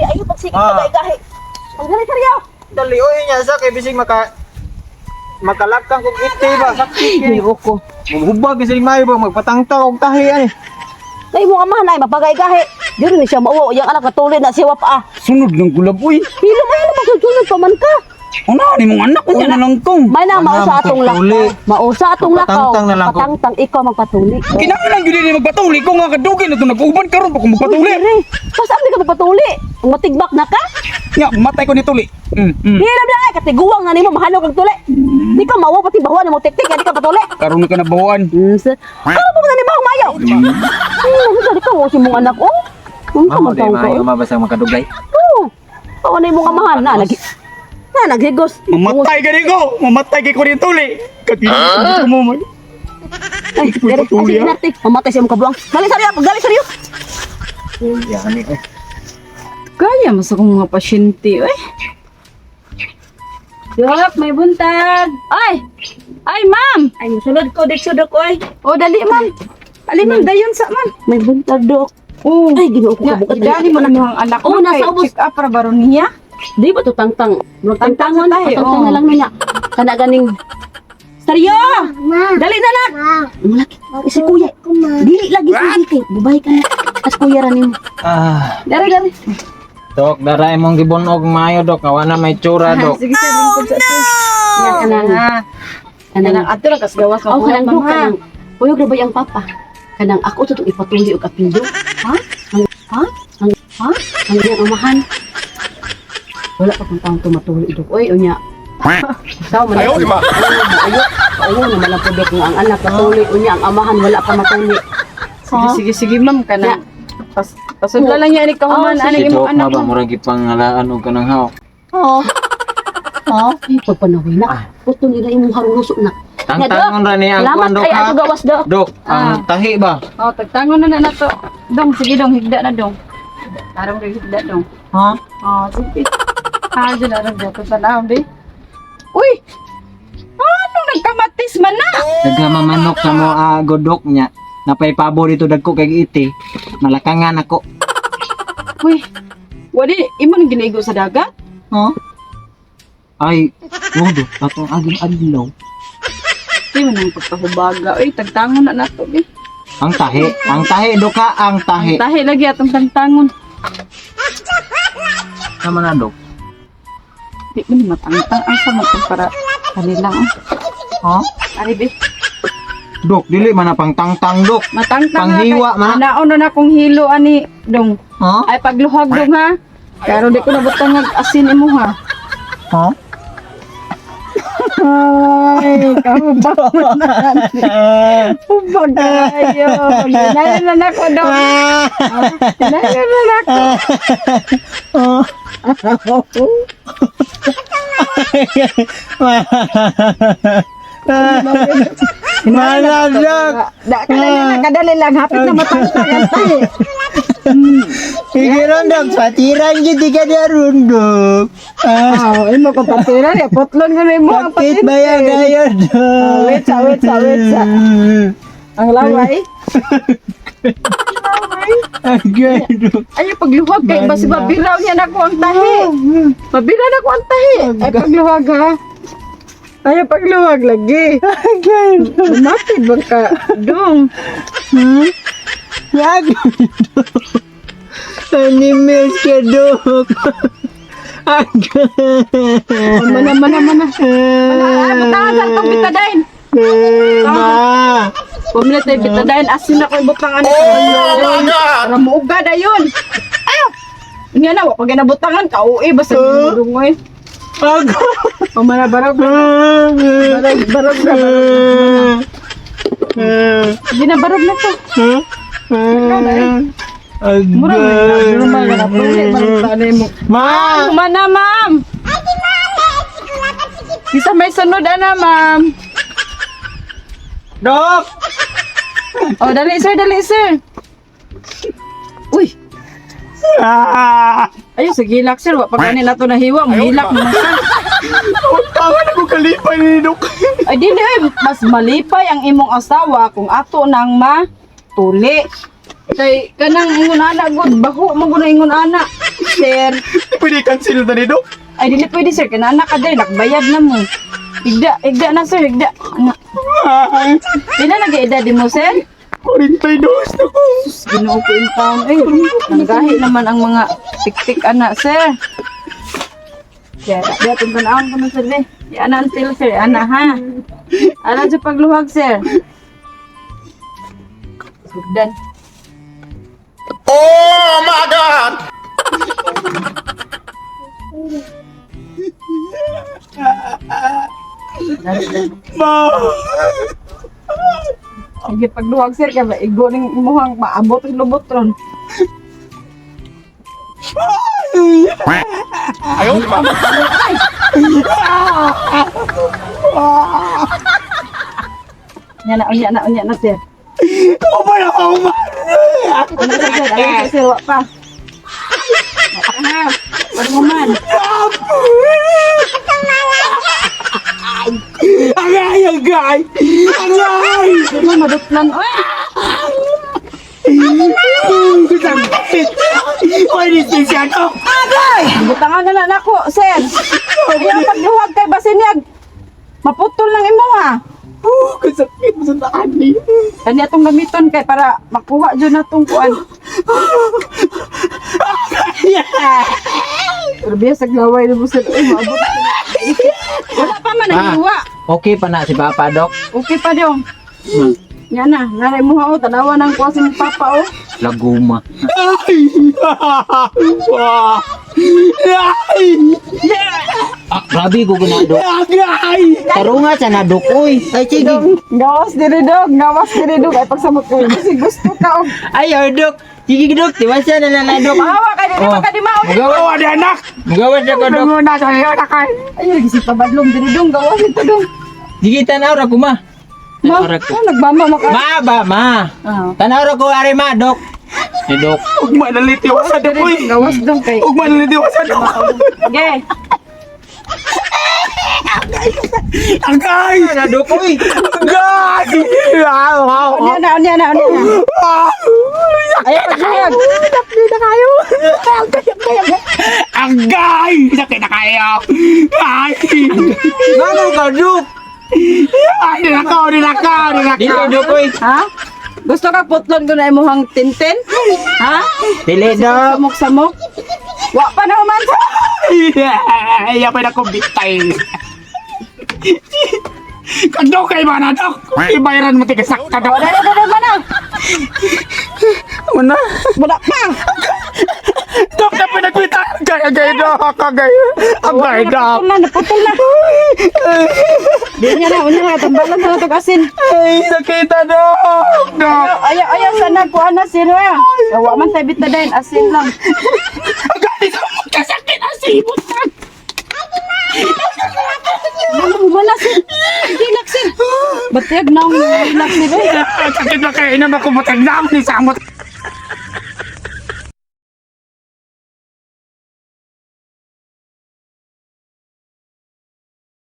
Dali ayo pagsige Ah. pagay-gahi. Pagdali seryo. Dali oy niya sa kay bisig makalakang kog iti ba sakit kay. Ginoo ko. Maghubag gyud siling maayo ba magpatangtang og tahi ay. Nay mo amahan ay mapagay-gahi. Diri ni siya mauwa iyang anak katuli na siya pa. Ah. Sunod ng gulab, uy. Hilo mo hilo magsulod pa man ka. Una ni mong anak unya na lang kong. May na Ana, mausa atong magpatuli. lakaw. Mausa atong lakaw. Magpatangtang na lang ko. Patangtang ikaw magpatuli. Kinahanglan gyud ni magpatuli ko nga kadugay na to nag-uban karon pa ko magpatuli. Pasam di ka magpatuli. Ang matigbak na ka. Nya matay ko ni tuli. Hirap na ay katiguang na nimo mahalo kag tuli. Di ka mawa pati bahuan mo tiktik di ka patuli. Karon ka na bahuan. Sir. Ano mo na ni Mang Mayo? Dali ka si mong anak oh. Kung ka Mamo di magtaong ka. maayo mabasa makadugay. Oo. Pawa na imong amahan na lagi. Na naghigos. Mamatay gani ko. Mamatay kay ko ni tuli. Kati mo man. Ay, dere, patuli, ay, ah. narte. Mamatay siya mong kabuang. Dali seryo, dali seryo. Yani oy. Kaya mo sa kong mga pasyente, eh. Dok, may buntag. Ay! Ay, ma'am! Ay, musulod ko dito dok oy. O, dali, ma'am. Ali, ma'am, dayon sa, ma'am. May buntag dok. Oo. Ay, Ginoo ko Ya, kabukat. dali mo na ang anak Oo, mo. nasa Kay ubos. check up ra baron niya. Di ba to tangtang? Murag Tangtang tangtangon, sa tahi, patangtang oo. na lang niya. Kana ganing Seryo! Dali na nak! Malaki. Eh, si kuya. Dili lagi si kay bubay ka na. As kuya ra nimo. Ah, Dari dari. Dok, daray mong gibunog maayo dok, nga wala may tsura dok. Sige, sir, lingkod sa sir. Ya kanang Ha. kanang Kanang ato lang kas gawas Oh, kanang ma'am, dok ha. kanang. Kuyog ra ba yang papa? Kanang ako to tong ipatuli og apelyido. Ha? Ang ha? Ang ha? Ang iyang amahan. Wala pa kung taong tumatuli dok. Oy, unya. Sao man. Ayo, di ba? Ayo, oo naman ang pudok nga ang anak patuli unya ang amahan wala pa matuli. Sige, sige, sige, ma'am. Kanang pasudla lang niya ni kahuman Oh, ani Si imong Dok anak. ma ba Ma'am. murag gipangalaan og kanang haw. Oo. Oo. Ay, pagpanaway na. Puto nila imong harulusok na. Tangtangon ra ni ang Salamat kuan dok kay ha. ato gawas dok. Dok, ang tahi ba? Oh, tagtangon na na nato. Dong, sige dong, higda na dong. Tarong kay higda dong. Ha? Oh, sige. Ah, dyan na rin dito sa naon, be. Uy! Ano nagkamatis man na? Nagamamanok sa mo godok niya. Napay pabo dito dagko kay iti. Malakangan ako. Uy, wali, imo nang ginigo sa dagat? Ha? Ay, oh, dok, atong aging adlaw. Di man ang pagkahubaga. Uy, tagtangon na nato, be. Ang tahi dok ha, ang tahi. Tahi lagi atong tagtangon. Tama na dok. Di man matangtang. Asa man itong para kanila. Ha? Oh. Ari, be. Dok, dili man na pang tangtang dok. Matangtang Panghiwa, ma. Naon na na akong hilo, ani, dong. Ha? Ay, pagluhag, dong, ha? Pero di ko nabutang asin imo, ha? Ha? Ay, kahubag mo na. Hubag kayo. Ginayon na nako dong. Ginayon na nako. Maladok! Da, kadali lang, kadali lang. Hapit na matangtang ang tahi. Igiron dok, patiran gid ka daron dok. Ah, imo kong patira niya. Putlon ko na imo ang Bakit patin. ba yan gayon dok? Ah, wait sa, wait sa, wait sa. Ang laway. Agay dok. Ay, pagluhag kay basi mabiraw niya na ako ang tahi. Mabiraw na ako ang tahi. Ay, pagluhag ha. Ay, pagluhag lagi. Agay dok. Lumatid ba ka? Dong. Agay dok. Animals ka dok. Agay. Mana, mana, mana. Mana, ay, butangan sa itong bitadain. Ma. Pumili tayo bitadain. Asin ako yung butangan. Oh, Para muuga na yun. Ayaw! Nga na, wapag ginabutangan, kauwi, basta dungoy. Agay. O mana, barog na. Barog, barog na. Barog na. Ginabarog na to. Mura na, normal na. Pumili, man, mo. Ma! Kumana, ma'am! Isa may sunod, ana, ma'am. Dok! Oh, dali, sir, dali, sir. Uy, Ah! ayun, sige, hilak, sir. Wa pa gani na to nahiwa. Mahilak mo na siya. Tama na ko kalipay ni Dok. Ay, dili, ay, mas malipay ang imong asawa kung ato nang matuli. Kay kanang ingon ana gud, baho man gud na ingon ana. Sir, Pwede cancel na ni, Dok. ay dili pwede sir, kay naa ka diri nakbayad na mo. Higda, higda na sir, higda. Ana. Pila na edad mo, sir? 42 na ko. Ginoo ko yung taon. Ay, nanggahi naman ang mga tiktik ana, sir. Sir, di atong tanawon ko na sir, be. Di ana ang til, sir. Ana, ha? Ana sa pagluhag, sir. Sugdan. Oh my God! Ma! Sige, pagluhag, sir, kaya maigo ning imuhang maabot ang lubot ron. Unya na, unya na, unya na, sir. Uma na ako, ma! Ano sir, sir? Ano sir, sir? Wa pa. Wa pa, ha? Pag man. Agay! Agay! Agay! Ano, madutlan. Oy! Sakit! Oy, ni siya, Dok! Butangan na na nako, sir. Ayaw pagluhag kay basin niya. Maputol lang imo ha. Oh, kasakit mo sa taan ni. Kani atong gamiton kay para makuha jud na tong kuan. Pero biya sa glaway na mo sir. Uy, maabot. Wala pa man ang hiwa. Okay pa na si Papa, Dok. Okay pa dong. Yan na, naray mo ha, oh. Tanawa ng kuha si Papa oh. Laguma. Ay! Ay! Ah, grabe ko guna, Dok. Agay! Tarunga sa na, Dok. Uy, ay sige. Gawas diri dog, gawas diri dog ay pagsamot kayo. Kasi gusto ka og Ay, oh, Dok. Sige, Dok. Tiwasa na lang na, Dok. Maawa ka dili Oh. pa ka di mao. Mugawas. Awa di anak! Mugawas na ko, Dok. Nanguna sa iyo na kay! Ay, lagi si pabadlong diri dong, gawas ito dong. Sige, tanaw ra ko, ma. Ma, Tanaw ra ko. oh, nagmama maka. Ma ba, ma. Ah. Tanaw ra ko, are ma, Dok. Si Dok. Ugma na litiwa sa dok, uy! Gawas dong kay. Ugma na litiwa sa dok! Okay. Agay! Na, Dok, uy. Agay! Unya na, unya na, unya na. Ay, pagluhag. Sakit na kayo! Agay! Sakit na kayo! Ay! Ngano ka, Dok? Ay! Ninakaw! Ninakaw! Dito, Ninakaw! Dok, uy. Ha? Gusto ka putlon ko na imuhang tintin? Ha? Dili, Dok. Samok-samok? Wa pa na human. Ay! Yapay na kong bitay! Kadok kay mana dok! Ibayaran mo tigasak ka dok! Wala na, wala na. Ano? Wala pa. Dok na pinagpita! Agay! Agay dok! Agay! Agay dok! Naputol na, naputol na. Di niya na, unya na, tambalan na itong asin. Ay! Nakita dok! Dok! Ayaw, ayaw, sana kuha na sila. Wa man tayo bita din, asin lang. Agay! Magkasakit ang sibot na! Ano mo wala sir? Hilak sir. Batiyag na ang hilak sir. eh. Sakit na kayo na makumutag na ni samot.